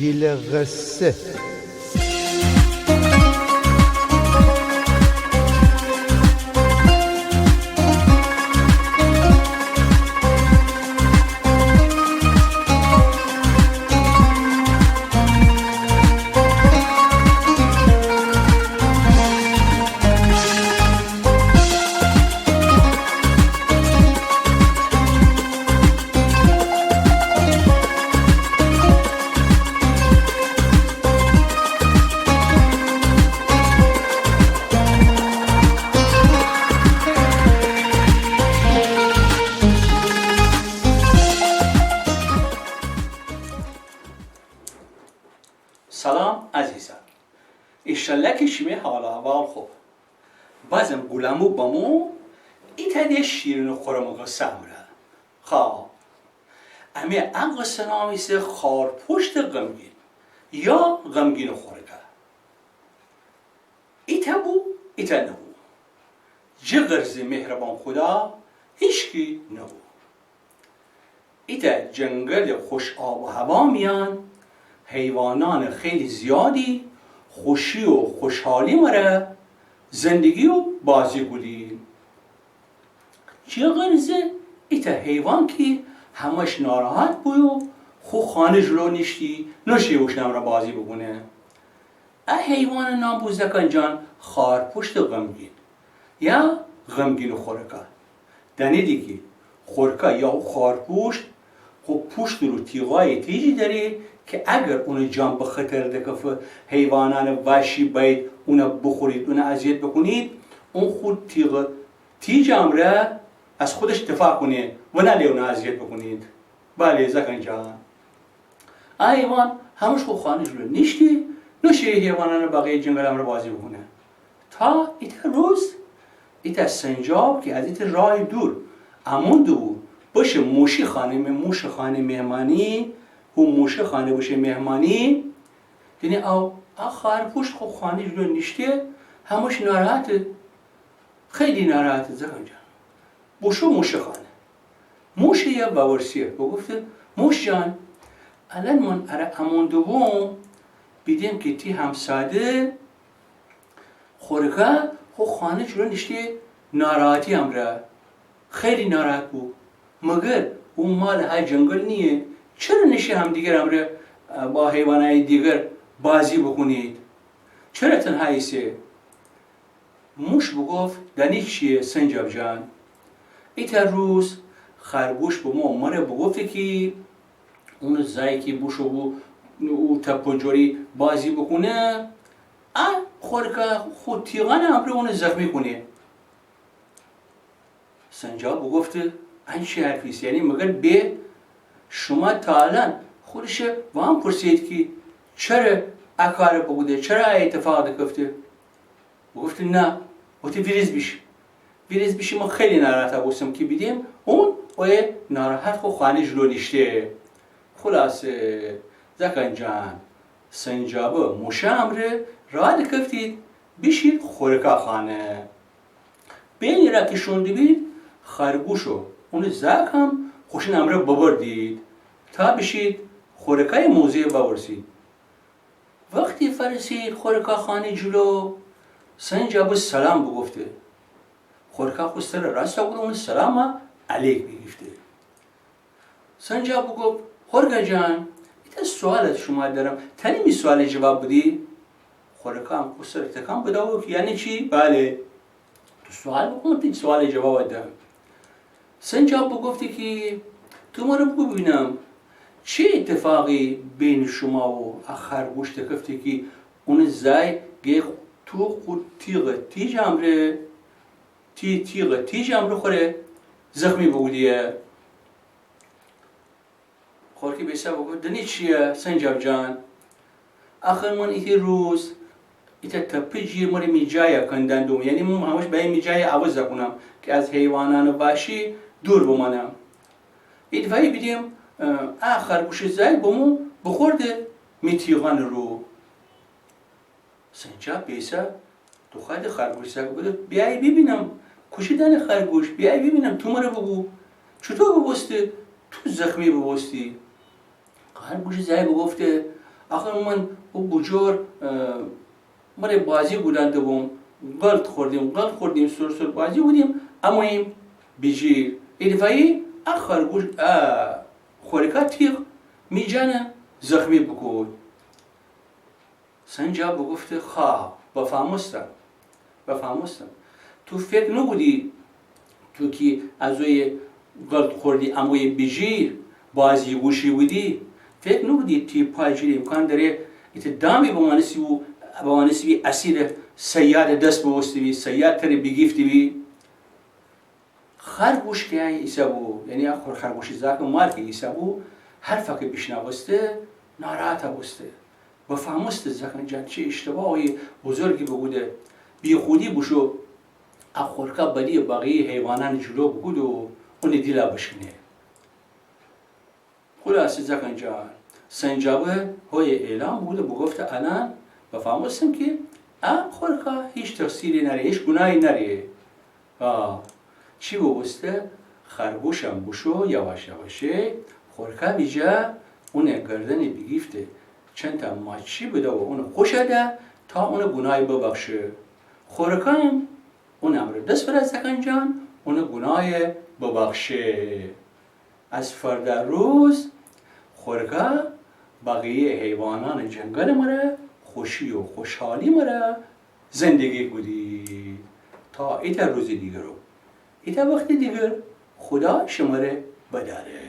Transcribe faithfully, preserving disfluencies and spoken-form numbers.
شیله‌قصه. سلام عزیزان، ایشالله کی شیمی حال و احوال خوب. بازم گولمو بمو ایتأ ده شیرین و خورم قصه امرأ. خب، امی ا قصه نام ایسه خارپوشت غمگین یا غمگین خورکه. ایتأ بو، ایتأ نبو. جه غرض مهربان خدا هیچکی نبو. ایتأ جنگل خوش آب و هوا میان، حیوانان خیلی زیادی خوشی و خوشحالی مره زندگی و بازی کودی. جه غرض ایتأ حیوان کی همش ناراحت بو و خو خانه جلو نیشتی، نوشی اوشنه امرأ بازی بوکونه. ا حیوان نام بو زکن جان خارپوشت غمگین یا غمگین خورکه. دانیدی کی خورکه یا خارپوشت خو پوشت رو تیغای تیجی داره کی اگر اون جان به خطر دکفه، حیوانان وحشی بأید اون بخورید، اون اذیت بکنید، اون خو تیغ تیج امرأ از خودش دفاع کونه و نله اون اذیت بکنید. بله زکن جان. ا حیوان همش خو خانه جلو نیشتی، نوشی حیوانان بقیه جنگل امرأ بازی بکونه. تا ایتأ روز، ایتأ سنجاب کی از ایتأ راه دور امون دوبو، بشه موشی خانه، موش خانه مهمانی، هو موش خانه بشه مهمانی، دینی او، ا خارپوشت خو خانه جلو نیشته، همش ناراحته. خیلی ناراحته زکن جان. بوشو موش خانه. موش یه وورسه، بوگفته: موش جان، الأن من اره امون دوبوم، بیدم کی تی همساده خورکه خو خانه جلو نیشته ناراحتی امرأ. خیلی ناراحت بو. مگر او مال ها جنگل نییه؟ چره نشه همدیگر امرأ، اه، با حیوانای دیگر بازی بکنید؟ چره تنها ایسه؟ موش بوگفت: دانی چیه سنجاب جان؟ ایتأ روز خرگوش بمو مره بوگفته کی اون زای کی بوشو بو او تپه جوری بازی بکونه، ا خورکه خو تیغان امرأ اون زخمی کونه. سنجاب بوگفته: ان چی حرفی ایسه؟ یعنی مگر به شوما تا الأن خودش وام پرسید کی چره ا کار بوکوده، چره ا اتفاق دکفته؟ بوگفته: نه. بوگفته: ویریز بیشی. ویریز بیشی، من خیلی ناراحت بوستم کی بیدم اون اویه ناراحت خو خانه جلو نیشته. خلاصه زکن جان، سنجابه موشه امرأ راه دکفتید بیشید خورکه خانه. بینی را کی شون دوبید، خرگوش و اون زاک هم خوشین امرأ ببردید تا بیشید خورکه موضع بورسید. وختی فأرسید خورکه خانه جلو، سنجابه سلام بوگفته. خورکه خو سر راسته بوکوده، اون سلام علیک بیگیفته. سنجاب بوگفت: خورکه جان، ایتأ سوال از شوما دارم، تانی می سوال جواب بدی؟ خورکه هم خو سر تکان بده و گفت: یعنی چی؟ بله. تو سوال بوکون، تی سوال جواب دم. سنجاب بوگفته کی تو مره بوگو بینم، چی اتفاقی بین شوما و ا خرگوش دکفته کی اون زای گه تو خو تیغ تیج امرأ، تی تیغ تیج امرأ خوره زخمی بوکودیه؟ خورکه بیسه بوگفت: دانی چیه سنجاب جان؟ آخر من ایتأ روز ایتأ تپه جیر مره می جای کندن دوم، یعنی من همش بأیم می جای عوض کونم کی از حیوانان وحشی دور بمانم. ایدفعه بیدم، اه، ا خرگوش زای بمو بخورده می تیغان رو. سنجاب بیسه دوخوأده خرگوش زای بوگفته: بیای بیبینم، کوچی دانه خرگوش، بیای بیبینم، تو مره بوگو، چوطو ببوسته تو زخمی ببوستی؟ خرگوش زای بوگفته: آخر من او بوجور، اه، مره بازی گودأنده بوم، غلط خوردیم، غلط خوردیم، سر سر بازی گودیم، اموییم بیجیر. ایدفعه‌یی ا خرگوش، ا خورکا تیغ می جانه زخمی بوکود. سنجاب بوگفته: خا، بفهمستم، بفهمستم. تو فکر نوکودی تو کی از اویه غلط خوردی، امویه بیجیر، بازی گوشی بودی، فکر نوکودی تی پای جیر امکان دره ایته دامی بمانستی و بمانستی بی اسیر صیاد دس بوستی بی، صیاد تره بیگیفتی بی؟ خرگوش کی ایسه بو، یعنی ا خور-، خرگوش زاکٚ مار کی ایسه بو، حرفه کی بیشنوسته، ناراحته بوسته. بفهمسته زکن جان چی اشتباهی بزرگی بوکوده، بیخودی بوشو ا خورکا بدی بقیه حیوانأنٚ جلو بوکوده و اونٚ دیلا بشکنه. خلاصه زکن جان، سنجابه هویه اعلام بوکوده، بوگفته الأن بفهمستم کی ا خورکا هیچ تقصیری نره، هیچ گوناهی نره. آه، چی بوبوسته؟ خرگوشم بوشو یواش یواشی خورکا بیجا، اونٚ گردنی بیگیفته، چنتا ماچی بده و اونٚ خوشا ده تا اونٚ گوناهی ببخشه. خورکام اونٚ امرأ دس فره زکن جان، اونٚ گوناهی ببخشه. از فردا روز خورکا بقیه حیوانأنٚ جنگلٚ مره خوشی و خوشحالی مره زندگی کودی. تا ایتا روزٚ دیگرو، ایتا وختٚ دیگر، خدا شمره بداره.